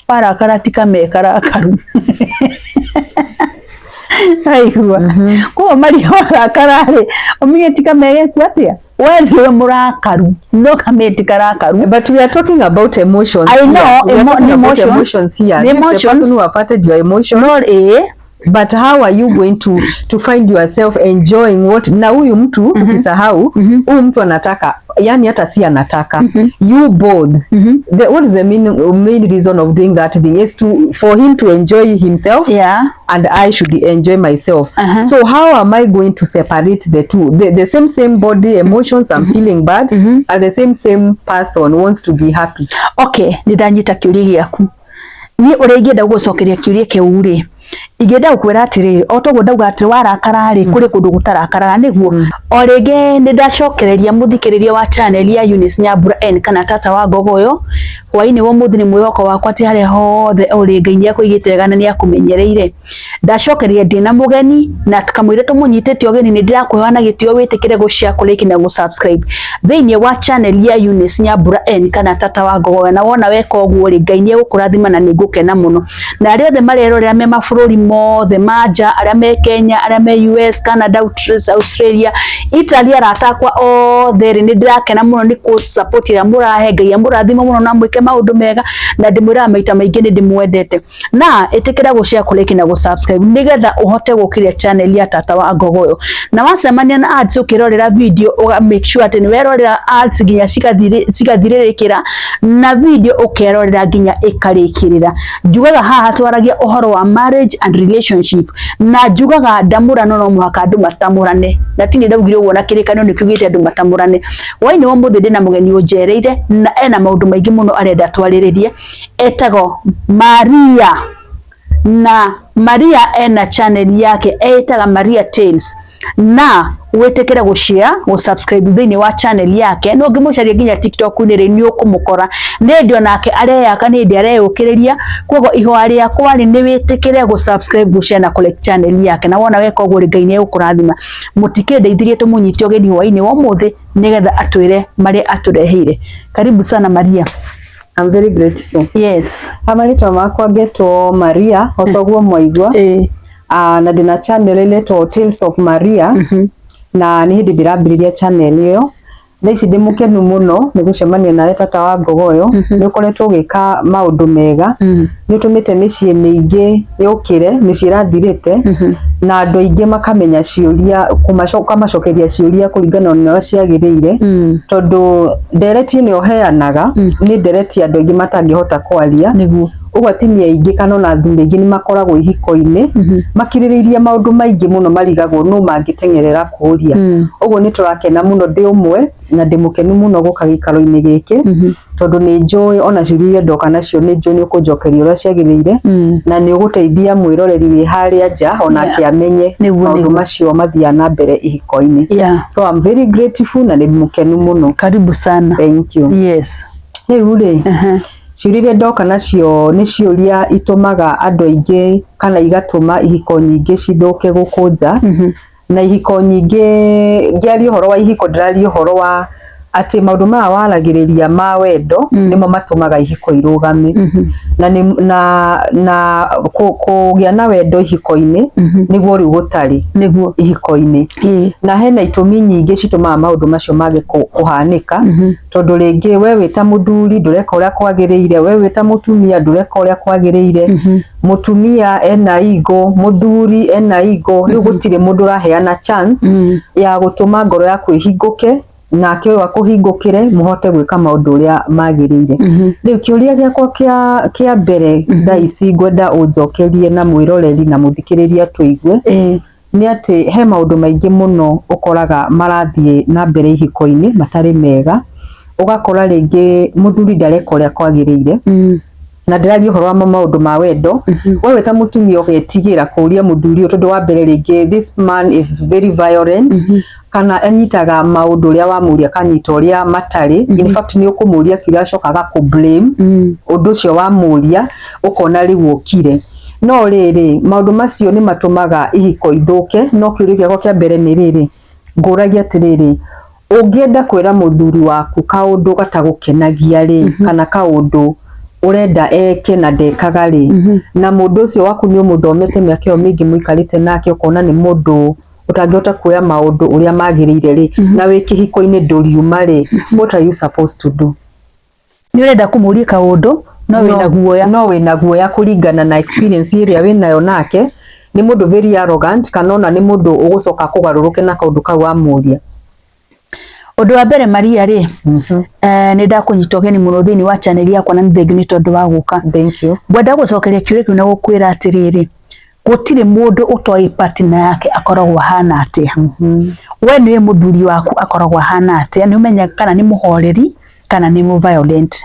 Warakara ti kamee karakaru. Aigua. Koguo Maria warakara rĩ, ũmenye ti kamee geku atĩa? We nĩwe mũrakaru, no kamee ti karakaru. But we are talking about emotions. I know, here. We are talking about emotions. emotions here. The This is the emotions. person who affected your emotions. No ĩĩ. But how are you going to find yourself enjoying what na huyu mtu usisahau huyu mtu anataka, yani hata si anataka, you both, what is the main reason of doing that thing is to for him to enjoy himself and I should enjoy myself. So how am I going to separate the two? The same body emotions, I'm feeling bad, and the same person wants to be happy. Okay, nĩ ndanyita kĩũria gĩaku. Niĩ ũrĩa ingĩenda gũgũcokeria kĩũria kĩu rĩ, ingĩenda gũkwĩra atĩrĩrĩ, o toguo ndauga atĩ warakara rĩ, kũrĩ kũndũ gũtarakaraga nĩguo. O rĩngĩ nĩ ndacokereria mũthikĩrĩria wa channel ya Eunice Nyambura N kana tata wa Ngogoyo. Hwainĩ wa ũmũthĩ nĩ mwĩhoko wakwa atĩ harĩa hothe ũrĩ Ngai nĩ akũigĩte wega na nĩ akũmenyereire. Ndacokeria ndĩna mũgeni na kamũira tũmũnyitĩte ũgeni nĩ ndĩrakũhoya na gĩtĩo wĩtĩkĩre gũ share, kũ like na gũ subscribe thĩinĩ wa channel ya Eunice Nyambura N kana tata wa Ngogoyo. Na wona weka ũguo rĩ, Ngai nĩ egũkũrathima na nĩ ngũkena mũno. Na arĩa othe marerorera me mabũrũri mothe ma nja, arĩa me Kenya, arĩa me US, Canada, Australia, Italy, arata akwa othe rĩ, nĩ ndĩrakena mũno nĩ kũ support ĩrĩa mũrahe. Ngai amũrathime mũno na mwĩke maũndũ mega, na ndĩmwĩraga maita maingĩ nĩ ndĩmwendete. Na ĩtĩkĩra gũ share, kũ like na gũ subscribe nĩgetha ũhote gũkĩria channel ya tata wa Ngogoyo. Na wacemania na ads ũkĩrorera video, ũga make sure atĩ nĩ werorera ads nginya cigathirĩrĩkĩra, na video ũkerorera nginya ĩkarĩkĩrĩra. Njugaga haha twaragia ũhoro wa marriage and relationship, na njugaga ndamũrano no mũhaka andũ matamũrane, na ti nĩ ndaugire ũguo na kĩrĩkanĩro nĩ kiugĩte andũ matamũrane. Hwainĩ wa ũmũthĩ ndĩna mũgeni ũnjereire na ena maũndũ maingĩ mũno arenda twarĩrĩrie, etagwo Maria. Na Maria ena channel yake ĩtaga Maria Tales, na wĩtĩkĩre gũ share, gũ subscribe thĩinĩ wa channel yake. No ũngĩmũcaria nginya TikTok-inĩ rĩ, nĩ ũkũmũkora. Nĩ hĩndĩ onake areyaka, nĩ hĩndĩ areyũkĩrĩria. Koguo ihoya rĩakwa rĩ, nĩ wĩtĩkĩre gũ subscribe, gũ share na kũ like channel yake. Na wona weka ũguo rĩ, Ngai nĩ egũkũrathima. Mũtikĩndeithirie tũmũnyite ũgeni hwainĩ wa ũmũthĩ nĩgetha atwĩre marĩa atũreheire. Karibu sana, Maria. I'm very grateful. Marĩtwa makwa ngetwo Maria, o toguo mwaigua. Na ndĩna channel ĩretwo Tales of Maria, na nĩ hĩndĩ ndĩrambĩrĩria channel ĩyo. Thaa ici ndĩ mũkenu mũno nĩ gũcemania nawe, tata wa Ngogoyo. Nĩ ũkoretwo ũgĩka maũndũ mega, nĩ ũtũmĩte mĩciĩ mĩingĩ yũkĩre, mĩciĩ ĩrathirĩte, na andũ aingĩ makamenya ciũria, ũkamacokeria ciũria kũringana na ũrĩa ciagĩrĩire, tondũ ndereti ĩno ũheanaga nĩ ndereti andũ aingĩ matangĩhota kwaria. Ũguo atumia aingĩ kana ona athuri aingĩ nĩ makoragwo ihiko-inĩ makirĩrĩirie maũndũ maingĩ mũno, marigagwo no mangĩteng'erera kũũria. Ũguo nĩ tũrakena mũno, ndĩ ũmwe na ndĩ mũkenu mũno gũka gĩikaro-inĩ gĩkĩ, tondũ nĩ njũĩ ona ciũria iria ndoka nacio nĩ njũĩ nĩ ũkũnjokeria ũrĩa ciagĩrĩire, na nĩ ũgũteithia mwĩroreri wĩ harĩa nja onake amenye maũndũ macio mathiaga na mbere ihiko-inĩ. So I'm very grateful na nĩ mũkenu mũno. Karibu sana. Thank you. Rĩu rĩ, ciũria iria ndoka nacio nĩ ciũria itũmaga andũ aingĩ kana igatũma ihiko nyingĩ cithũke gũkũ nja. Na ihiko nyingĩ, ngĩaria ũhoro wa ihiko, ndĩraria ũhoro wa atĩ maũndũ maya waragĩrĩria ma wendo nĩmo matũmaga ihiko irũgame. Na nĩ na kũgĩa na wendo ihiko-inĩ nĩguo rĩu gũtarĩ ihiko-inĩ. Na hena itũmi nyingĩ citũmaga maũndũ macio mage kũhanĩka, tondũ rĩngĩ we wĩ ta mũthuri ndũreka ũrĩa kwagĩrĩire, we wĩ ta mũtumia ndũreka ũrĩa kwagĩrĩire, mũtumia ena ego, mũthuri ena ego, rĩu gũtirĩ mũndũ ũraheana chance ya gũtũma ngoro yaku ĩhingũke nake ũyũ akũhingũkĩre, mũhote gwĩka maũndũ ũrĩa magĩrĩire. Rĩu kĩũria gĩakwa kĩa mbere thaa ici ngwenda ũnjokerie na mwĩroreri na mũthikĩrĩria tũigue nĩ atĩ he maũndũ maingĩ mũno ũkoraga marathiĩ na mbere ihiko-inĩ matarĩ mega. Ũgakora rĩngĩ mũthuri ndareka ũrĩa kwagĩrĩire, na ndĩraria ũhoro wa maũndũ ma wendo. We wĩ ta mũtumia ũgetigĩra kũũria mũthuri ũyũ, tondũ wa mbere rĩngĩ this man is very violent, kana anyitaga maũndũ ũrĩa wamũria akanyita ũrĩa matarĩ. In fact, nĩ ũkũmũria kĩũria acoka agakũ blame ũndũ ũcio wamũria, ũkona rĩu ũkire. No rĩrĩ, maũndũ macio nĩ matũmaga ihiko ithũke. No kĩũria gĩakwa kĩa mbere nĩ rĩrĩ, ngũragia atĩrĩrĩ, ũngĩenda kwĩra mũthuri waku kaũndũ gatagũkenagia rĩ, kana kaũndũ Ũrenda eke na ndekaga rĩ, na mũndũ ũcio waku nĩ ũmũthomete mĩaka ĩyo mĩingĩ mũikarĩte nake, ũkona nĩ mũndũ ũtangĩhota kuoya maũndũ ũrĩa magĩrĩire rĩ, na wĩ kĩhiko-inĩ ndũriuma rĩ, what are you supposed to do? Nĩ ũrenda kũmũria kaũndũ no wĩna guoya. No wĩna guoya kũringana na experience ĩrĩa wĩnayo nake, nĩ mũndũ very arrogant, kana ona nĩ mũndũ ũgũcoka kũgarũrũke na kaũndũ kau wamũria. Ũndũ wa mbere, Maria rĩ, nĩ ndakũnyita ũgeni mũno thĩinĩ wa channel yakwa na nĩ thengiũ nĩ tondũ wa gũka. Thank you. Ngwenda gũcokeria kĩũria kĩu na gũkwĩra atĩrĩrĩ, gũtirĩ mũndũ ũtoĩ partner yake akoragwo ahana atĩa. We nĩwe mũthuri waku akoragwo ahana atĩa, nĩ ũmenyaga kana nĩ mũhoreri kana nĩ mũ violent.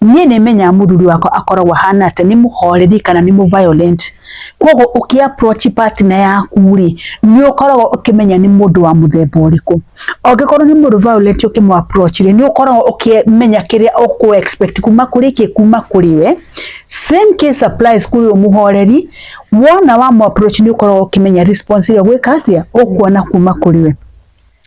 Niĩ nĩ menyaga mũthuri wakwa akoragwo ahana atĩa, nĩ mũhoreri kana nĩ mũ violent. Koguo ũkĩ approach partner yaku rĩ, nĩ ũkoragwo ũkĩmenya nĩ mũndũ wa mũthemba ũrĩkũ. Angĩkorwo nĩ mũndũ violent, ũkĩmũ approach rĩ, nĩ ũkoragwo ũkĩmenya kĩrĩa ũkũ expect kuma kũrĩ kĩ, kuma kũrĩ we. Same case applies kũrĩ ũyũ mũhoreri. Wona wa mũ approach, nĩ ũkoragwo ũkĩmenya response ĩrĩa ũgwĩka atĩa, ũkuona kuma kũrĩ we.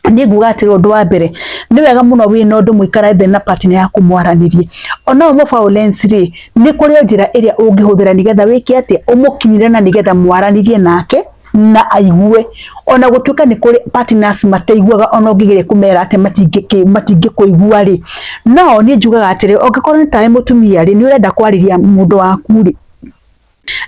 Niĩ nguga atĩrĩ, ũndũ wa mbere, nĩ wega mũno wĩna ũndũ mũikare thĩ na partner yaku mwaranĩrie. Ona ũmwe violence rĩ, nĩ kũrĩ o njĩra ĩrĩa ũngĩhũthĩra nĩgetha wĩke atĩa, ũmũkinyĩre na nĩgetha mwaranĩrie nake na aigue. Ona gũtuĩka nĩ kũrĩ partners mataiguaga, ona ũngĩgeria kũmera atĩa matingĩkũigua rĩ, no niĩ njugaga atĩrĩ, ũngĩkorwo nĩ tarĩ mũtumia rĩ, nĩ ũrenda kwarĩria mũndũ waku rĩ,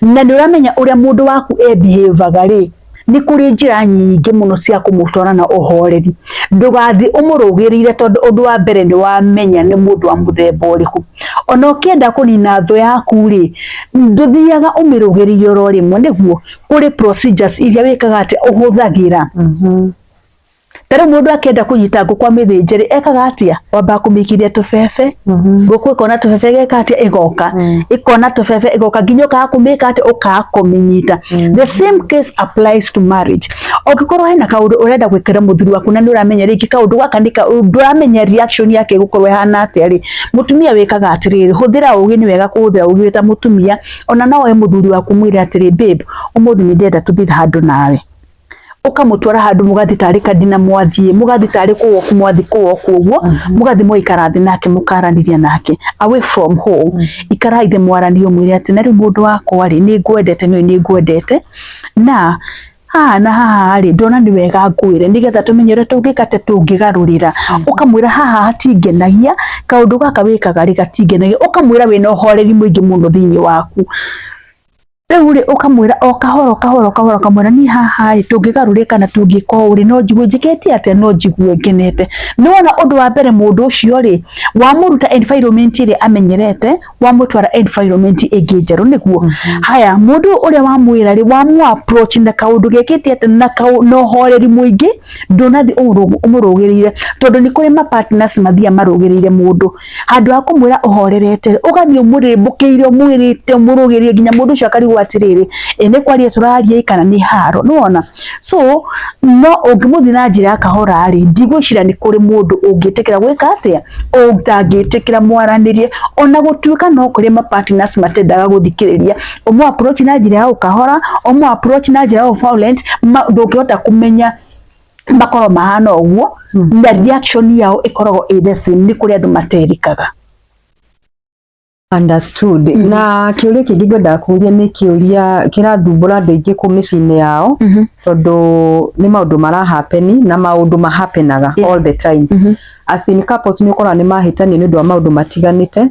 na nĩ ũramenya ũrĩa mũndũ waku e behavior rĩ, nĩ kũrĩ njĩra nyingĩ mũno cia kũmũtwara na ũhoreri. Ndũgathiĩ ũmũrũgĩrĩire, tondũ ũndũ wa mbere, nĩ wamenya nĩ mũndũ wa mũthemba ũrĩkũ. Ona ũkĩenda kũnina thũ yaku rĩ, ndũthiaga ũmĩrũgĩrĩire oro rĩmwe. Nĩguo kũrĩ procedures iria wĩkaga atĩ ũhũthagĩra. Ta rĩu mũndũ akĩenda kũnyita ngũkũ amĩthĩnje rĩ, ekaga atĩa? Wambaga kũmĩikĩria tũbebe. Ngũkũ ĩkona tũbebe, ĩgeka atĩa? Ĩgoka. Ĩkona tũbebe, ĩgoka, nginya ũkaga kũmĩka atĩa? Ũkaga kũmĩnyita. The same case applies to marriage. Ũngĩkorwo hena kaũndũ ũrenda gwĩkĩra mũthuri waku na nĩ ũramenya rĩngĩ kaũndũ gaka nĩ ndũramenya reaction yake ĩgũkorwo ĩhana atĩa rĩ, mũtumia wĩkaga atĩrĩrĩ, hũthĩra ũgĩ. Nĩ wega kũhũthĩra ũgĩ wĩ ta mũtumia. Ona no we mũthuri waku mwĩre atĩrĩ, "Babe, ũmũthĩ nĩ ndĩrenda tũthiĩ handũ nawe." Ũkamũtwara handũ, mũgathiĩ tarĩ kadina, mwathiĩ mũgathiĩ tarĩ kũ walk, mwathiĩ kũ walk ũguo, mũgathiĩ mũgaikara thĩ nake, mũkaranĩria nake away from home. Ikarai thĩ mwaranio, mwĩre atĩ, "Na rĩu mũndũ wakwa rĩ, nĩ ngwendete, nĩ nĩ ngwendete, na haha na haha rĩ, ndona nĩ wega ngwĩre nĩgetha tũmenye ũrĩa tũngĩka atĩ tũngĩgarũrĩra." Ũkamwĩra, "Haha hatingenagia, kaũndũ gaka wĩkaga rĩ gatingenagia." Ũkamwĩra wĩna ũhoreri mũingĩ mũno thĩinĩ waku. Rĩu rĩ, ũkamwĩra o kahora o kahora o kahora, ũkamwĩra, "Niĩ haha rĩ, tũngĩgarũrĩra kana tũngĩka ũũ rĩ, no njigue njĩkĩte atĩa, no njigue ngenete." Nĩ wona, ũndũ wa mbere, mũndũ ũcio rĩ, wamũruta environment ĩrĩa amenyerete, wamũtwara environment ĩngĩ njerũ. Nĩguo haya, mũndũ ũrĩa wamwĩra rĩ, wamũ approach na kaũndũ gekĩte atĩa, na ũhoreri mũingĩ, ndũnathiĩ ũmũrũgĩrĩire, tondũ nĩ kũrĩ ma partners mathiaga marũgĩrĩire mũndũ. Handũ ha kũmwĩra ũhorerete, ũgathiĩ ũmũrĩmbũkĩire, ũmwĩrĩte, ũmũrũgĩrĩire, nginya mũndũ ũcio akarigwo atĩrĩrĩ, ĩ nĩ kwaria tũraria kana nĩ haro? Nĩ wona? So no ũngĩmũthiĩ na njĩra ya kahora rĩ, ndigwĩciria nĩ kũrĩ mũndũ ũngĩtĩkĩra gwĩka atĩa, ũtangĩtĩkĩra mwaranĩrie. Ona gũtuĩka no kũrĩ ma partners matendaga gũthikĩrĩria, ũmũ approach na njĩra ya ũkahora, ũmũ approach na njĩra ya violent, ndũngĩhota kũmenya makorwo mahana ũguo na reaction yao ĩkoragwo ĩ the same. Nĩ kũrĩ andũ materikaga. Understood. Na kĩũria kĩngĩ ngwendaga kũũria nĩ kĩũria kĩrathumbũra andũ aingĩ kũu mĩciĩ-inĩ yao, tondũ nĩ maũndũ marahappen na maũndũ mahappenaga all the time. As in couples, nĩ ũkoraga nĩ mahĩtania nĩ ũndũ wa maũndũ matiganĩte,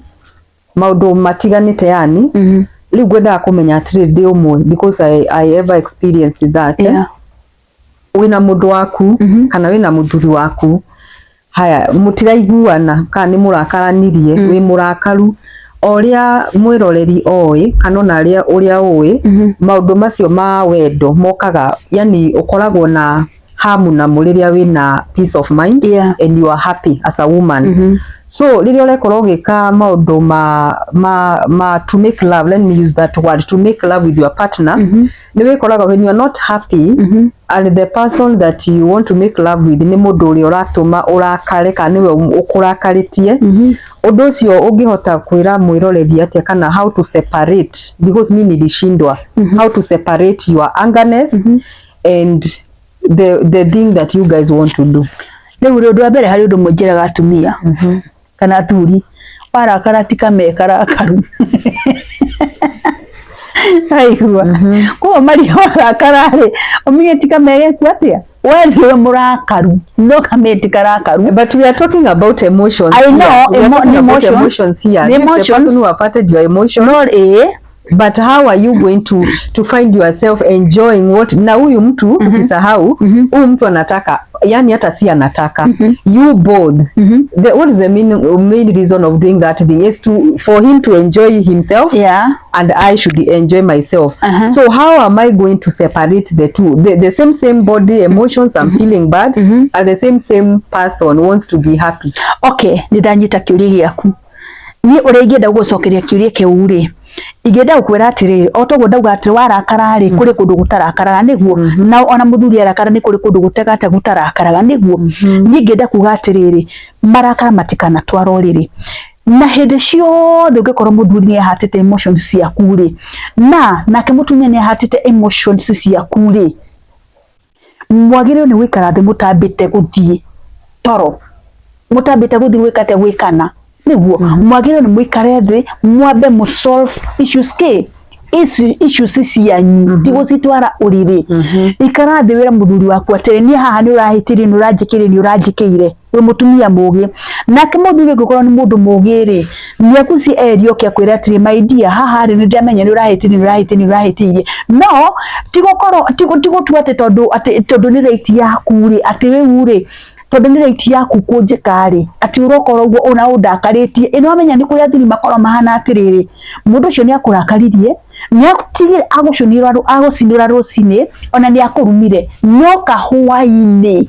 maũndũ matiganĩte yani. Rĩu ngwendaga kũmenya atĩrĩrĩ, ndĩ ũmwe, because I ever experienced that. Wĩna mũndũ waku kana wĩna mũthuri waku, haya, mũtiraiguana kana nĩ mũrakaranirie, wĩ mũrakaru o ũrĩa mwĩroreri oĩ kana ona arĩa ũrĩa ũĩ, maũndũ macio ma wendo mokaga, yani ũkoragwo na hamu namo rĩrĩa wĩna peace of mind and you are happy as a woman. So rĩrĩa ũrekorwo ũgĩka maũndũ ma to make love, let me use that word, to make love with your partner, nĩ wĩkoraga when you are not happy and the person that you want to make love with nĩ mũndũ ũrĩa ũratũma ũrakare kana nĩwe ũkũrakarĩtie. Ũndũ ũcio ũngĩhota kwĩra mwĩroreri atĩa, kana how to separate, because mi nilishindwa how to separate your angerness and the thing that you guys want to do? Rĩu rĩ, ũndũ wa mbere, harĩ ũndũ ũmwe njĩraga atumia kana athuri. Warakara ti kamee karakaru. Aigua. Koguo Maria, warakara rĩ, ũmenye ti kamee geku atĩa, we nĩwe mũrakaru, no kamee ti karakaru. But we are talking about emotions. I know, here. We are talking about emotions. emotions here. The This is the emotions. person who affected your emotions. No, ĩĩ. But how are you going to find yourself enjoying what, na huyu mtu, usisahau huyu mtu anataka, yani hata si anataka, you both, what is the main reason of doing that thing is to for him to enjoy himself and I should enjoy myself. So how am I going to separate the two? The same body emotions, I'm feeling bad, and the same person wants to be happy. Okay, nĩ ndanyita kĩũria gĩaku. Niĩ ũrĩa ingĩenda gũgũcokeria kĩũria kĩu rĩ, ingĩenda gũkwĩra atĩrĩrĩ, o toguo ndauga atĩ warakara rĩ, kũrĩ kũndũ gũtarakaraga, nĩguo na ona mũthuri arakara nĩ kũrĩ kũndũ gũtegate gũtarakaraga, nĩguo. Niĩ ingĩenda kuga atĩrĩrĩ, marakara matikanatwarwo rĩrĩ, na hĩndĩ ciothe ũngĩkorwo mũthuri nĩ ahatĩte emotions ciaku rĩ, na nake mũtumia nĩ ahatĩte emotions ciaku rĩ, mwagĩrĩirwo nĩ gũikara thĩ mũtambĩte gũthiĩ toro, mũtambĩte gũthiĩ gwĩka atĩa, gwĩkana, nĩguo. Mwagĩrĩirwo nĩ mũikare thĩ, mwambe mũ solve issues kĩ issues cianyu, ti gũcitwara ũrĩrĩ. Ikara thĩ wĩre mũthuri waku atĩrĩ, niĩ haha nĩ ũrahĩtirie, nĩ ũranjĩkĩire, nĩ ũranjĩkĩire, wĩ mũtumia mũgĩ. Nake mũthuri angĩkorwo nĩ mũndũ mũgĩ rĩ, nĩ akuci erie oke akwĩre atĩrĩ, "My dear, haha rĩ, nĩ ndamenya nĩ ũrahĩtirie, nĩ ũrahĩtirie, nĩ ũrahĩtirie." No ti gũkorwo ti gũtua atĩ tondũ nĩ right yaku rĩ, atĩ rĩu rĩ, tondũ nĩ right yaku kũnjĩka rĩ, atĩ ũrokorwo ũguo ona ũndakarĩtie. Ĩ nĩwamenya nĩ kũrĩ athuri makoragwo mahana atĩrĩrĩ, mũndũ ũcio nĩ akũrakaririe, nĩ atigire agũcũnĩra, agũcinũra rũcinĩ, ona nĩ akũrumire, no kahwainĩ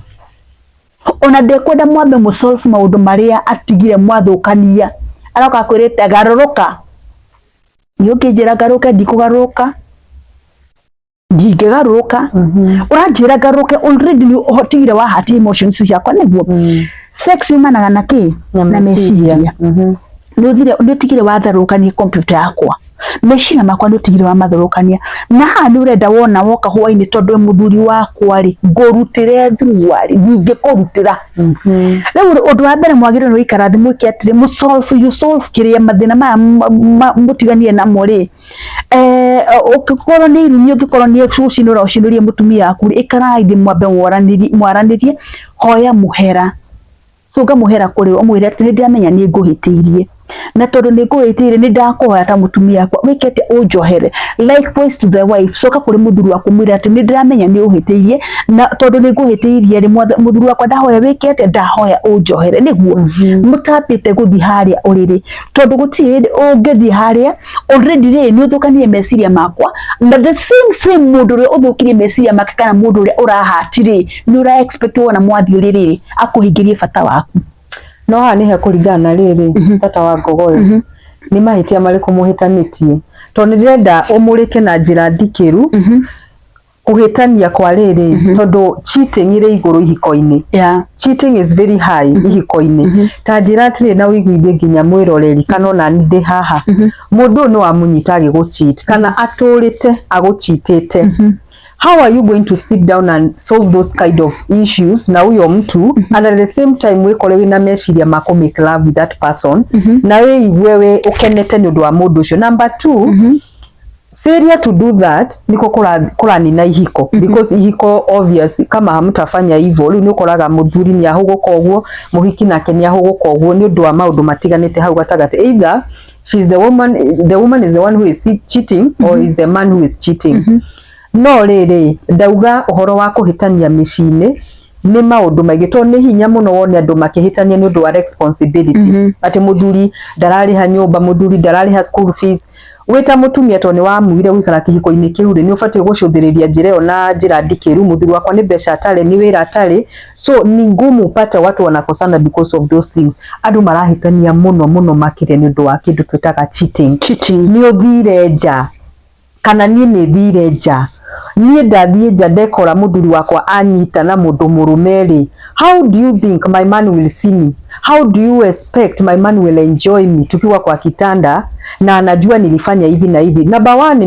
ona ndekwenda mwambe mũ solve maũndũ marĩa atigire mwathũkania, aroka akwĩrĩte, "Garũrũka." Niĩ ũngĩnjĩra ngarũke, ndikũgarũrũka, ndingĩgarũrũka. Ũranjĩra ngarũrũke, already nĩ ũtigire wahatia emotions ciakwa, nĩguo. Sex yumanaga na kĩ? Na meciria. Nĩ ũtigire watharũrũkania computer yakwa, meciria makwa nĩ ũtigire wamatharũrũkania, na haha nĩ ũrenda wona woka hwainĩ, tondũ wĩ mũthuri wakwa rĩ, ngũrutĩre thuruarĩ? Ndingĩkũrutĩra. Rĩu ũndũ wa mbere mwagĩrĩirwo nĩ gũikara thĩ, mwĩke atĩrĩ, mũ solve, you solve kĩrĩa mathĩna maya mũtiganie namo rĩ. Ũngĩkorwo nĩ irumi, ũngĩkorwo nĩ gũcinũra ũcinũrie mũtumia waku rĩ, ikarai thĩ, mwambe mwaranĩrie, hoya mũhera, cũnga mũhera kũrĩ we, ũmwĩre atĩ nĩ ndĩramenya nĩ ngũhĩtĩirie, na tondũ nĩ ngũhĩtĩirie, nĩ ndakũhoya ta mũtumia wakwa wĩke atĩa, ũnjohere. Likewise to the wife, coka kũrĩ mũthuri waku, ũmwĩre atĩ nĩ ndĩramenya nĩ ũhĩtĩirie, na tondũ nĩ ngũhĩtĩirie rĩ, mũthuri wakwa, ndahoya wĩke atĩa, ndahoya ũnjohere, nĩguo mũtambĩte gũthiĩ harĩa ũrĩrĩ, tondũ gũtirĩ hĩndĩ ũngĩthiĩ harĩa, already rĩ, nĩ ũthũkanirie meciria makwa, na the same mũndũ ũrĩa ũthũkirie meciria make kana mũndũ ũrĩa ũrahati rĩ, nĩ ũra expect wona mwathiĩ ũrĩrĩ rĩ, akũhingĩrie bata waku. No haha nĩ hekũringana na rĩrĩ, tata wa ngogoyo, nĩ mahĩtia marĩkũ mũhĩtanĩtie, tondũ nĩ ndĩrenda ũmũrĩke na njĩra ndikĩru kũhĩtania kwa rĩrĩ, tondũ cheating ĩrĩ igũrũ ihiko-inĩ. Cheating is very high ihiko-inĩ. Ta njĩra atĩrĩ, na ũiguithie nginya mwĩroreri kana ona niĩ ndĩ haha, mũndũ ũyũ nĩ wamũnyita agĩgũcheat kana atũrĩte agũcheatĩte, how are you going to sit down and solve those kind of issues na huyo mtu, and at the same time wĩkore wĩna meciria ma kũ make love with that person, na wĩigue wĩ ũkenete nĩ ũndũ wa mũndũ ũcio? Number two, failure to do that niko kũranina ihiko, because ihiko, obvious, kama hamtafanya hivyo, rĩu nĩ ũkoraga mũthuri nĩ ahũgũka ũguo, mũhiki nake nĩ ahũgũka ũguo, nĩ ũndũ wa maũndũ matiganĩte hau gatagatĩ. Either she's the woman, the woman is the one who is cheating, or is the man who is cheating. No rĩrĩ, ndauga ũhoro wa kũhĩtania mĩciĩ-inĩ nĩ maũndũ maingĩ, tondũ nĩ hinya mũno wone andũ makĩhĩtania nĩ ũndũ wa responsibility, atĩ mũthuri ndararĩha nyũmba, mũthuri ndararĩha school fees. Wĩ ta mũtumia, tondũ nĩ wamuire gũikara kĩhiko-inĩ kĩu rĩ, nĩ ũbatiĩ gũcũthĩrĩria njĩra ĩyo na njĩra ndikĩru. Mũthuri wakwa nĩ mbeca atarĩ, nĩ wĩra atarĩ, so ni ngumu upate watu wanakosana because of those things. Andũ marahĩtania mũno mũno makĩria nĩ ũndũ wa kĩndũ twĩtaga cheating. Cheating. Nĩ ũthire nja, kana niĩ nĩ thire nja, niĩ ndathiĩ nja ndekora mũthuri wakwa anyita na mũndũ mũrũme rĩ, how do you think my man will see me? How do you expect my man will enjoy me tukiwa kwa kitanda? Na anajua nilifanya hivi na hivi. Number one,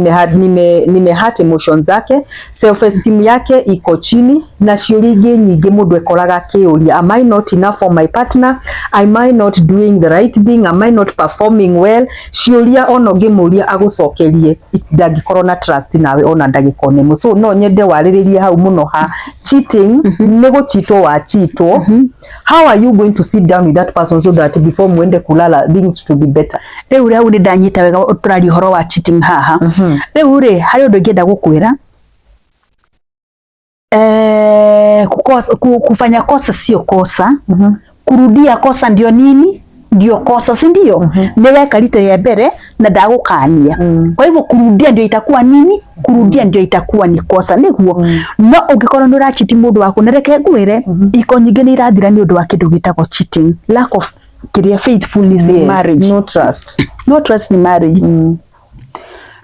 nime hurt emotions zake, self esteem yake iko chini, na ciũria ingĩ nyingĩ mũndũ ekoraga akĩũria, am I not enough for my partner? Am I not doing the right thing? Am I not performing well? Ciũria ona ũngĩmũria agũcokerie, ndangĩkorwo na trust nawe ona ndagĩka ona ĩmwe. So no nyende warĩrĩrie hau mũno ha cheating, nĩ gũchitwo wachitwo. How are you going to sit down with that person so that before muende kulala things to be better? Rĩu hau nĩ ndanyita wega tũraria ũhoro wa cheating haha. Rĩu rĩ, harĩ ũndũ ingĩenda gũkwĩra. Kufanya kosa sio kosa, kurudia kosa ndio nini? Ndio kosa, si ndio? Nĩ weka rita rĩa mbere na ndagũkania. Kwa hivyo kurudia ndio itakuwa nini? Kurudia ndio itakuwa ni kosa, nĩguo. No ũngĩkorwo nĩ ũrachiti mũndũ waku, na reke ngwĩre, iko nyingĩ nĩ irathira nĩ ũndũ wa kĩndũ gĩtagwo cheating, lack of kĩrĩa, faithfulness in marriage. No trust. No trust in marriage.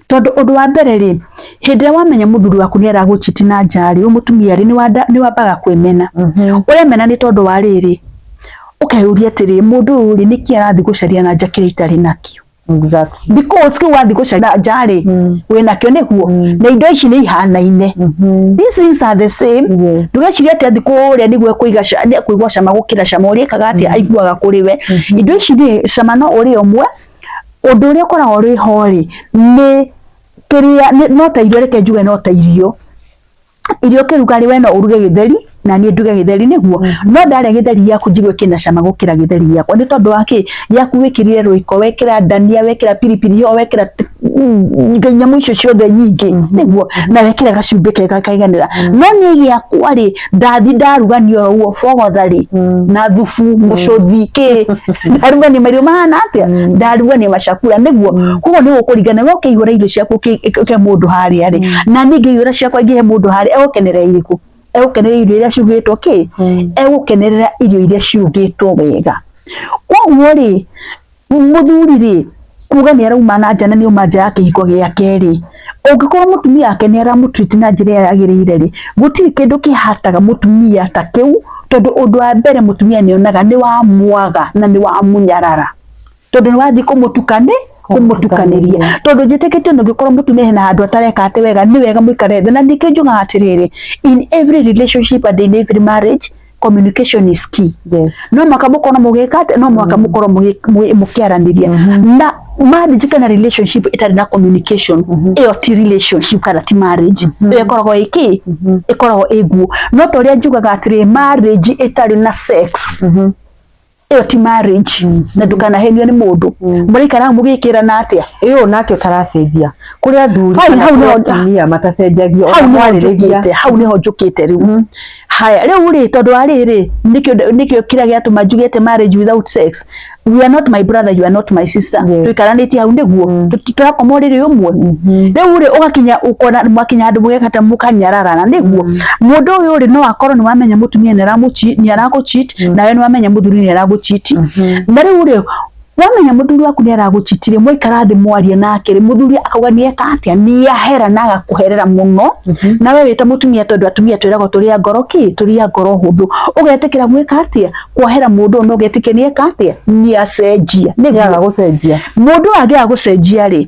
Tondũ ũndũ wa mbere rĩ, hĩndĩ ĩrĩa wamenya mũthuri waku nĩ aragũchiti na nja rĩ, wĩ mũtumia rĩ, nĩ wambaga kwĩmena. Ũremena nĩ tondũ wa rĩrĩ, ũkeyũria atĩrĩ, mũndũ ũyũ rĩ, nĩkĩ arathiĩ gũcaria na nja kĩrĩa itarĩ nakĩo? Because kĩu wathiĩ gũcaria na nja rĩ, wĩnakĩo, nĩguo, na indo ici nĩ ihanaine. These things are the same. Ndũgecirie atĩ athiĩ kũrĩa nĩguo ekũigua cama gũkĩra cama ũrĩa ĩkaga atĩa aiguaga kũrĩ we. Indo ici rĩ, cama no ũrĩe ũmwe. Ũndũ ũrĩa ũkoragwo ũrĩ ho rĩ, nĩ kĩrĩa no ta irio, reke njuge no ta irio. Irio ũkĩruga rĩ, we no ũruge gĩtheri na niĩ nduge gĩtheri, nĩguo, no ndarĩa gĩtheri gĩaku njigue kĩna cama gũkĩra gĩtheri gĩakwa. Nĩ tondũ wa kĩ? Gĩaku wĩkĩrire rũiko, wekĩra ndania, wekĩra piripiri hoho, wekĩra nyamũ icio ciothe nyingĩ, nĩguo, na wekĩra gacumbĩ kega kaiganĩra. No niĩ gĩakwa rĩ, ndathi ndarugania oro ũguo, bogotha rĩ, na thubu mũcũthi kĩ, ndarugania mairio mahana atĩa, ndarugania macakura, nĩguo. Koguo nĩ gũkũringana, we ũkĩihũra irio ciaku ũkĩhe mũndũ harĩa rĩ, na niĩ ngĩihũra ciakwa ngĩhe mũndũ harĩa, egũkenerera irĩkũ? Egũkenerera irio iria ciugĩtwo kĩ? Egũkenerera irio iria ciugĩtwo wega. Koguo rĩ, mũthuri rĩ, kuga nĩ arauma na nja na nĩ auma nja ya kĩhiko gĩake rĩ, ũngĩkorwo mũtumia wake nĩ aramũtreat na njĩra ĩrĩa yagĩrĩire rĩ, gũtirĩ kĩndũ kĩhataga mũtumia ta kĩu, tondũ ũndũ wa mbere mũtumia nĩ onaga nĩ wamwaga na nĩ wamũnyarara, tondũ nĩ wathiĩ kũmũtukanĩria. Tondũ njĩtĩkĩtie ona ũngĩkorwo mũtumia hena handũ atareka atĩ wega, nĩ wega mũikare thĩ. Na nĩkĩo njugaga atĩrĩrĩ, in every relationship and in every marriage, communication is key. No mũhaka mũkorwo mũgĩka atĩ, no mũhaka mũkorwo mũkĩaranĩria. Na marriage kana relationship ĩtarĩ na communication, ĩyo ti relationship kana ti marriage. Ĩyo ĩkoragwo ĩkĩ? Ĩkoragwo ĩguo. No ta ũrĩa njugaga atĩrĩ, marriage ĩtarĩ na sex, ĩyo ti marriage, na ndũkanahenio nĩ mũndũ. Mũraikara hau mũgĩkĩrana atĩa? Ĩyo nake ũtaracenjia, kũrĩ athuri kana hau kũrĩ atumia matacenjagia hau ona nĩho mwarĩrĩria. Njũkĩte hau, nĩho njũkĩte rĩu. Haya, rĩu rĩ, tondũ wa rĩrĩ, nĩkĩo kĩrĩa gĩatũma njuge atĩ marriage without sex, you are not my brother, you are not my sister. Tũikaranĩtie hau, nĩguo, tũrakoma ũrĩrĩ ũmwe. Rĩu rĩ, ũgakinya ũkona mwakinya handũ mũgekata mũkanyararana, nĩguo. Mũndũ ũyũ rĩ, no akorwo nĩ wamenya mũtumia nĩ aragũcheat, nawe nĩ wamenya mũthuri nĩ aragũcheat. Na rĩu rĩ, wamenya mũthuri waku nĩ aragũchitire, mwaikara thĩ mwaria nake rĩ, mũthuri akauga nĩ eka atĩa, nĩ ahera na agakũherera mũno. Nawe wĩta mũtumia, tondũ atumia twĩragwo tũrĩ a ngoro kĩ, tũrĩ a ngoro hũthũ, ũgetĩkĩra gwĩka atĩa? Kuohera mũndũ ũyũ, na ũgetĩkia nĩ eka atĩa, nĩ acenjia, nĩguo. Nĩaga gũcenjia. Mũndũ ũyũ angĩaga gũcenjia rĩ,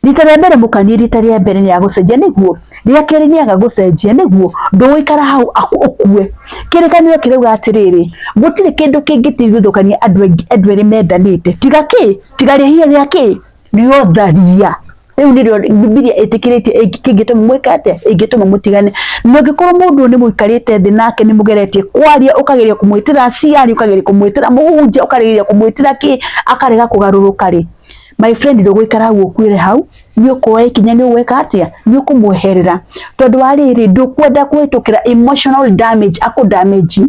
rita rĩa mbere mũkanie, rita rĩa mbere nĩ agũcenjia, nĩguo, rĩa kerĩ nĩ aga gũcenjia, nĩguo, ndũgũikara hau ũkue. Kĩrĩkanĩro kĩrauga atĩrĩrĩ, gũtirĩ kĩndũ kĩngĩtigithũkania andũ erĩ mendanĩte tiga kĩ? Tiga rĩhia rĩa kĩ? Rĩa ũtharia. Rĩu nĩrĩo Bibilia ĩtĩkĩrĩtie kĩngĩtũma mwĩke atĩa? Ĩngĩtũma mũtigane. Na ũngĩkorwo mũndũ ũyũ nĩ mũikarĩte thĩ nake, nĩ mũgeretie kwaria, ũkageria kũmwĩtĩra aciari, ũkageria kũmwĩtĩra mũhunjia, ũkageria kũmwĩtĩra kĩ, akarega kũgarũrũka rĩ, my friend, ndũgũikara hau ũkuĩre hau. Nĩ ũkuoya ikinya, nĩ ũgwĩka atĩa? Nĩ ũkũmweherera, tondũ wa rĩrĩ, ndũkwenda kũhĩtũkĩra emotional damage, akũ damage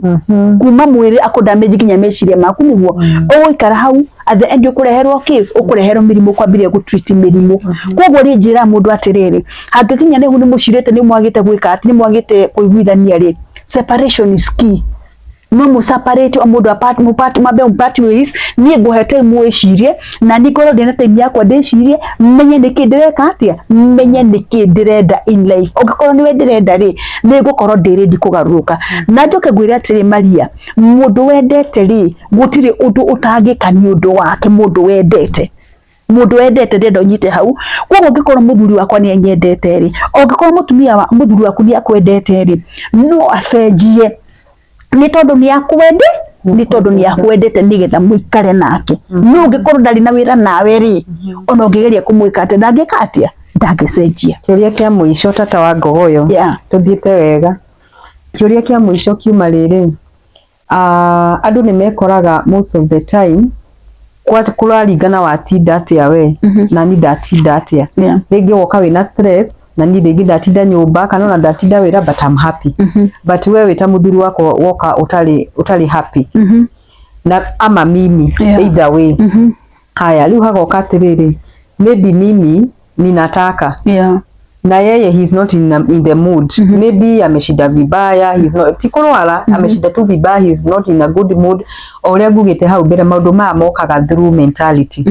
kuma mwĩrĩ, akũ damage nginya meciria maku, nĩguo. Ũgũikara hau, at the end ũkũreherwo kĩ? Ũkũreherwo mĩrimũ, ũkwambĩrĩria gũtreat mĩrimũ. Koguo niĩ njĩraga mũndũ atĩrĩrĩ, hangĩkinya nĩ mũcirĩte, nĩ mwagĩte gwĩka atĩ, nĩ mwagĩte kũiguithania rĩ, separation is key. No mu separate, o mũndũ apart, mu part, mambe mu part ways. Niĩ ngũhe time mwĩcirie, na niĩ ngorwo ndĩna time yakwa ndĩcirie, menye nĩkĩ ndĩreka atĩa, menye nĩkĩ ndĩrenda in life. Ũngĩkorwo nĩwe ndĩrenda rĩ, nĩ ngũkorwo ndĩ ready kũgarũrũka. Na njoke ngwĩre atĩrĩ, Maria, mũndũ wendete rĩ, gũtirĩ ũndũ ũtangĩka nĩ ũndũ wake. Mũndũ wendete Mundu wendete ndenda unyite hau. Koguo ngikorwo muthuri wakwa ni anyendete ri, ongikorwo mutumia wa muthuri waku ni akwendete ri, no acenjie ni tondu ni akwende, ni tondu ni akwendete nigetha muikare nake. No ungikorwo ndari na wira nawe ri, ona ungigeria kumwika atia, ndangika atia, ndangĩcenjia. Kĩũria kĩa mũico, tata wa Ngogoyo, tũthiĩte wega. Kĩũria kĩa mũico kiuma rĩrĩ, andũ nĩ mekoraga most of the time kũraringana watinda atĩa we na ni ndatinda atĩa. Rĩngĩ woka wĩna stress na ni rĩngĩ ndatinda nyũmba kana ona ndatinda wĩra, but I'm happy. But we wĩ ta mũthuri wakwa woka ũtarĩ happy na ama mimi, either way. Haya, rĩu hagoka atĩrĩrĩ, maybe mimi ninataka na yeye he's not in the mood. Maybe ameshinda vibaya, he's not, ti kũrwara, ameshinda tu vibaya, he's not in a good mood. O ũrĩa ngugĩte hau mbere, maũndũ maya mokaga through mentality.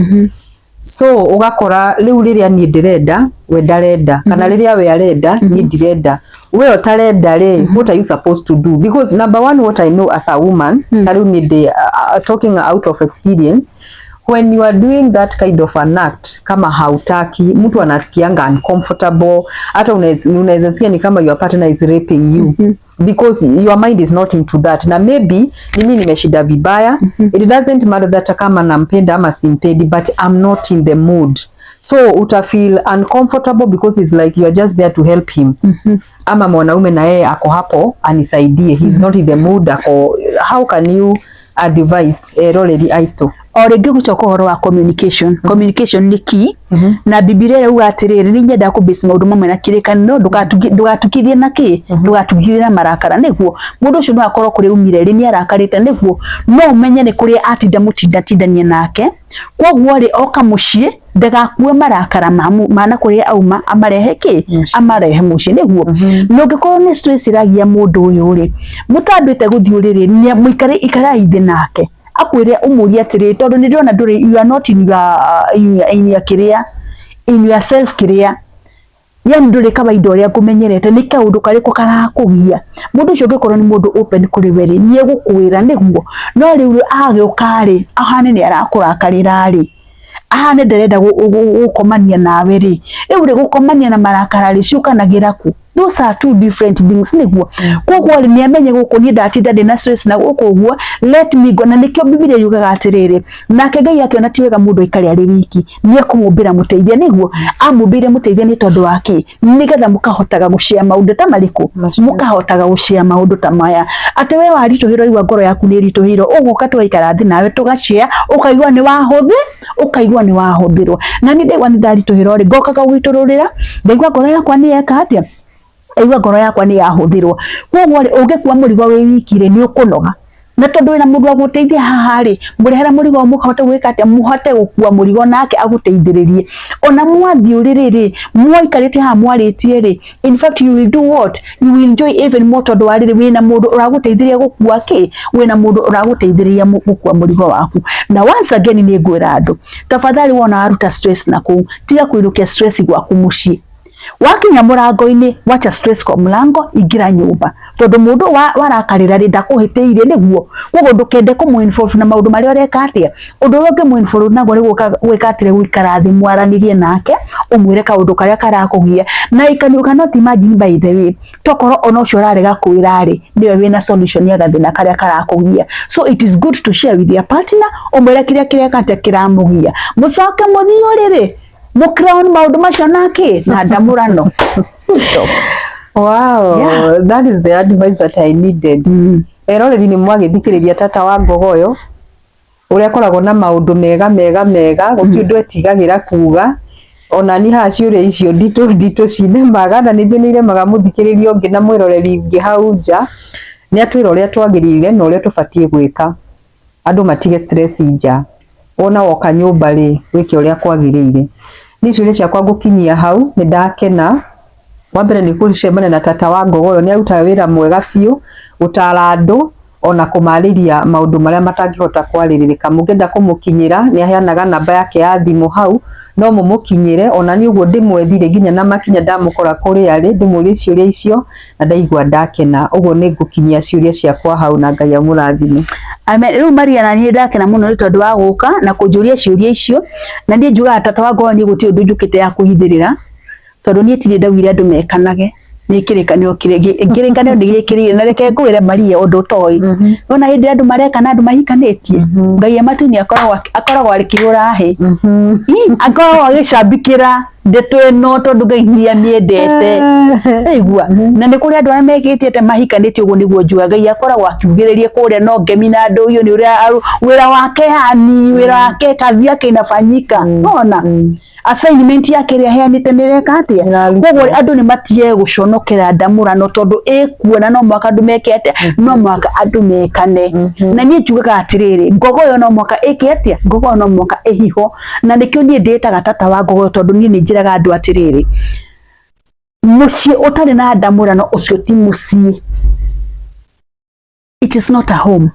So ũgakora rĩu rĩrĩa niĩ ndĩrenda, we ndarenda, kana rĩrĩa we arenda, niĩ ndirenda. We ũtarenda rĩ, what are you supposed to do? Because number one, what I know as a woman, ta rĩu niĩ ndĩ talking out of experience, when you are doing that kind of an act, kama hautaki, mtu anasikianga uncomfortable. Hata unaweza sikia ni kama your partner is raping you, because your mind is not into that. Na maybe mimi nimeshinda vibaya. It doesn't matter that kama nampenda ama simpendi, but I'm not in the mood. So uta feel uncomfortable because it's like you are just there to help him, ama mwanaume na yeye ako hapo anisaidie, he's not in the mood. Ako, how can you advise eroreri aitũ? O rĩngĩ gũcoka ũhoro wa communication. Communication nĩ key. Na Bibilia ĩrauga atĩrĩrĩ, nĩ nyendaga kũ base maũndũ mamwe na kĩrĩkanĩro, ndũgatukithie na kĩ, ndũgatukithie na marakara, nĩguo mũndũ ũcio no akorwo kũrĩa umire rĩ, nĩ arakarĩte, nĩguo no ũmenye nĩ kũrĩa atinda mũtindatindania nake. Koguo rĩ, oka mũciĩ ndagakue marakara ma na kũrĩa auma amarehe kĩ, amarehe mũciĩ, nĩguo na ũngĩkorwo nĩ stress ĩragia mũndũ ũyũ rĩ, mũtambĩte gũthiĩ ũrĩrĩ, mũikare, ikarai thĩ nake, akwĩre, ũmũrie atĩrĩ, tondũ nĩ ndĩrona ndũrĩ, you are not in your kĩrĩa, in your self kĩrĩa, yani ndũrĩ kawaida ũrĩa ngũmenyerete, nĩ kaũndũ karĩkũ karakũgia? Mũndũ ũcio ũngĩkorwo nĩ mũndũ open kũrĩ we rĩ, nĩ egũkwĩra, nĩguo. No rĩu agĩũka rĩ, ahane nĩ arakũrakarĩra rĩ, ahane ndarenda gũkomania nawe rĩ, rĩu rĩ, gũkomania na marakara rĩ, ciũkanagĩra kũ? Those are two different things, nĩguo. Koguo rĩ, nĩ amenye gũkũ niĩ ndatinda ndĩna stress na gũkũ ũguo, let me go. Na nĩkĩo Bibilia yugaga atĩrĩrĩ, nake Ngai akĩona ti wega mũndũ aikare arĩ wiki, nĩ ekũmũmbĩra mũteithia, nĩguo amũmbĩire mũteithia. Nĩ tondũ wa kĩ? Nĩgetha mũkahotaga gũshare maũndũ ta marĩkũ? Mũkahotaga gũshare maũndũ ta maya, atĩ we waritũhĩrwo, igua ngoro yaku nĩ ĩritũhĩirwo, ũgoka tũgaikara thĩ nawe tũgashare, ũkaigua nĩ wahũthĩ, ũkaigua nĩ wahũthĩrwo. Na niĩ ndaigua nĩ ndaritũhĩrwo rĩ, ngokaga gũitũrũrĩra, ndaigua ngoro yakwa nĩ yeka atĩa, aigua ngoro yakwa nĩ yahũthĩrwo. Koguo rĩ, ũngĩkua mũrigo wĩ wiki rĩ, nĩ ũkũnoga, na tondũ wĩna mũndũ wa gũteithia haha rĩ, mũrehere mũrigo, mũkahote gwĩka atĩa, mũhote gũkua mũrigo nake agũteithĩrĩrie. Ona mwathiĩ ũrĩrĩ rĩ, mwaikarĩte haha mwarĩtie rĩ, in fact you will do what? You will enjoy even more, tondũ wa rĩrĩ, wĩna mũndũ ũragũteithĩrĩria gũkua kĩ, wĩna mũndũ ũragũteithĩrĩria gũkua mũrigo waku. Na once again nĩ ngwĩra andũ, tafadhali, wona waruta stress na kũu, tiga kũinũkia stress gwaku mũciĩ. Wakinya mũrango-inĩ, wacha stress kwa mlango, ingĩra nyũmba, tondũ mũndũ warakarĩra rĩ, ndakũhĩtĩirie, nĩguo. Koguo ndũkende kũmũ involve na maũndũ marĩa ũreka atĩa. Ũndũ ũrĩa ũngĩmũ involve naguo nĩ gũka gwĩka atĩrĩ, gũikara thĩ mwaranĩrie nake, ũmwĩre kaũndũ karĩa karakũgia. Na you cannot imagine, by the way, tokorwo ona ũcio ũrarega kwĩra rĩ, nĩwe wĩna solution ya gathĩna karĩa karakũgia. So it is good to share with your partner, ũmwĩre kĩrĩa kĩreka atĩa, kĩramũgia, mũcoke mũthiĩ ũrĩrĩ, mũcrown maũndũ macio nake na ndamũrano. Full stop. Wow, that is the advice that I needed. Eroreri, nĩ mwagĩthikĩrĩria tata wa Ngogoyo ũrĩa akoragwo na maũndũ mega mega mega, gũtirĩ ũndũ etigagĩra kuga. Ona ni haha ciũria icio nditũ nditũ cinemaga, na nĩ njũĩ nĩ iremaga mũthikĩrĩria ũngĩ na mwĩroreri ũngĩ hau nja. Nĩ atwĩra ũrĩa twagĩrĩire na ũrĩa tũbatiĩ gwĩka, andũ matige stress nja. Wona woka nyũmba rĩ, wĩke ũrĩa kwagĩrĩire. Niĩ ciũria ciakwa ngũkinyia hau. Nĩ ndakena wa mbere nĩ gũcemania na tata wa Ngogoyo. Nĩ arutaga wĩra mwega biũ gũtara andũ. Ona kũmarĩria maũndũ marĩa matangĩhota kwarĩrĩrĩka. Mũngĩenda kũmũkinyĩra nĩ aheanaga namba yake ya thimũ hau, no mũmũkinyĩre. Ona niĩ ũguo ndĩmwethire nginya na makinya ndamũkora kũrĩa arĩ, ndĩmũrie ciũria icio na ndaigua ndakena. Ũguo nĩ ngũkinyia ciũria ciakwa hau na Ngai amũrathime. Amen. Rĩu Maria na niĩ ndakena mũno nĩ tondũ wa gũka na kũnjũria ciũria icio, na niĩ njugaga tata wa ngoro niĩ gũtirĩ ũndũ njũkĩte ya kũhithĩrĩra, tondũ niĩ tirĩ ndaugire andũ mekanage. Nĩ kĩrĩkanĩro kĩrĩa kĩrĩkanĩro nĩ gĩkĩrĩire na reke ngwĩre Maria ũndũ ũtoĩ. Nona hĩndĩ ĩrĩa andũ mareka na andũ mahikanĩtie, Ngai e matu-inĩ akoragwo akoragwo akĩhũra hĩ. Akoragwo agĩcambikĩra ndeto ĩno tondũ Ngai nĩ amĩendete. Aigua na nĩ kũrĩ andũ arĩa mekĩte atĩ mahikanĩtie ũguo nĩguo njugaga Ngai akoragwo akiugĩrĩria kũrĩa no ngemi na ndũhiũ nĩ ũrĩa wĩra wake yani wĩra wake kazi yake inafanyika. Nona assignment yake ĩrĩa aheanĩte nĩ ĩreka atĩa? Koguo andũ nĩ matige gũconokera ndamũrano tondũ ĩkuo na no mũhaka andũ meke atĩa? No mũhaka andũ mekane. Na niĩ njugaga atĩrĩrĩ, ngogoyo no mũhaka ĩke atĩa? Ngogoyo no mũhaka ĩhihwo. Na nĩkĩo niĩ ndĩĩtaga tata wa ngogoyo tondũ niĩ nĩ njĩraga andũ atĩrĩrĩ, mũciĩ ũtarĩ na ndamũrano ũcio ti mũciĩ. It is not a home.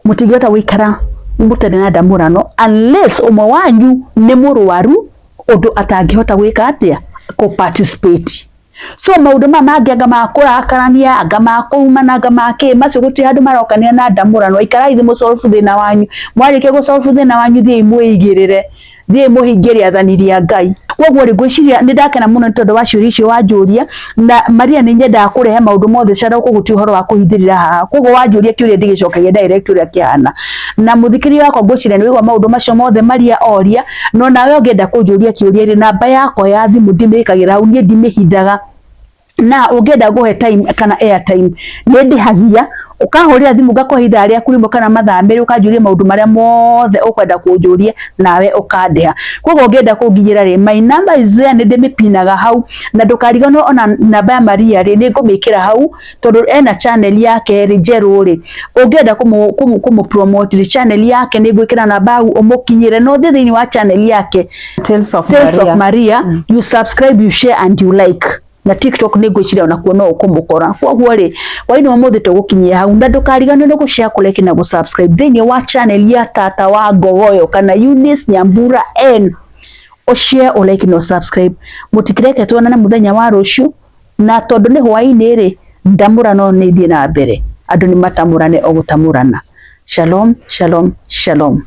Mũtingĩhota gũikara mũtarĩ na ndamũrano unless ũmwe wanyu nĩ mũrwaru ũndũ atangĩhota gwĩka atĩa? Kũ participate. So maũndũ maya mangĩ anga ma kũrakarania, anga ma kũrumana, anga ma kĩ, macio gũtirĩ handũ marokania na ndamũrano. Ikarai thĩ mũsolve thĩna wanyu. Mwarĩkia gũsolve thĩna wanyu thiĩi mwĩigĩrĩre. Thiĩi mũhingie rĩathani rĩa Ngai. Koguo rĩ, ngwĩciria nĩ ndakena mũno nĩ tondũ wa ciũria icio wanjũria, na Maria nĩ nyendaga kũrehe maũndũ mothe caro koguo ti ũhoro wa kũhithĩrĩra haha. Koguo wanjũria kĩũria ndĩgĩcokagia direct ũrĩa kĩhana. Na mũthikĩrĩria wakwa ngwĩciria nĩ waigua maũndũ macio mothe Maria oria, no nawe ũngĩenda kũnjũria kĩũria rĩ, namba yakwa ya thimũ ndĩmĩkagĩra hau, niĩ ndimĩhithaga. Na ũngĩenda ngũhe time kana airtime nĩ ndĩhagia, ũkahũrĩra thimũ ngakũhe ithaa rĩaku rĩmwe kana mathaa merĩ ũkanjũria maũndũ marĩa mothe ũkwenda kũnjũria nawe ũkandĩha. Koguo ũngĩenda kũnginyĩra rĩ, my number is there, nĩ ndĩmĩpinaga hau, na ndũkariganĩrwo ona namba ya Maria rĩ, nĩ ngũmĩkĩra hau tondũ ena channel yake rĩ njerũ rĩ, ũngĩenda kũmũ promote rĩ, channel yake nĩ ngwĩkĩra namba hau ũmũkinyĩre, na ũthiĩ thĩinĩ wa channel yake Tales of Tales Maria. of Maria, you subscribe, you share and you like. Na TikTok nĩ ngwĩciria onakuo no ũkũmũkora. Koguo rĩ, hwainĩ wa ũmũthĩ tũgũkinyia hau, na ndũkariganĩrwo nĩ gũ-share, kũ-like na gũ-subscribe thĩinĩ wa channel ya Tata wa Ngogoyo kana Eunice Nyambura N. Ũ-share, ũ-like na ũ-subscribe. Mũtikireke tuonane mũthenya wa rũciũ, na tondũ nĩ hwainĩ rĩ, ndamũrano nĩ ithiĩ na mbere. Andũ nĩ matamũrane o gũtamũrana. Shalom, shalom, shalom.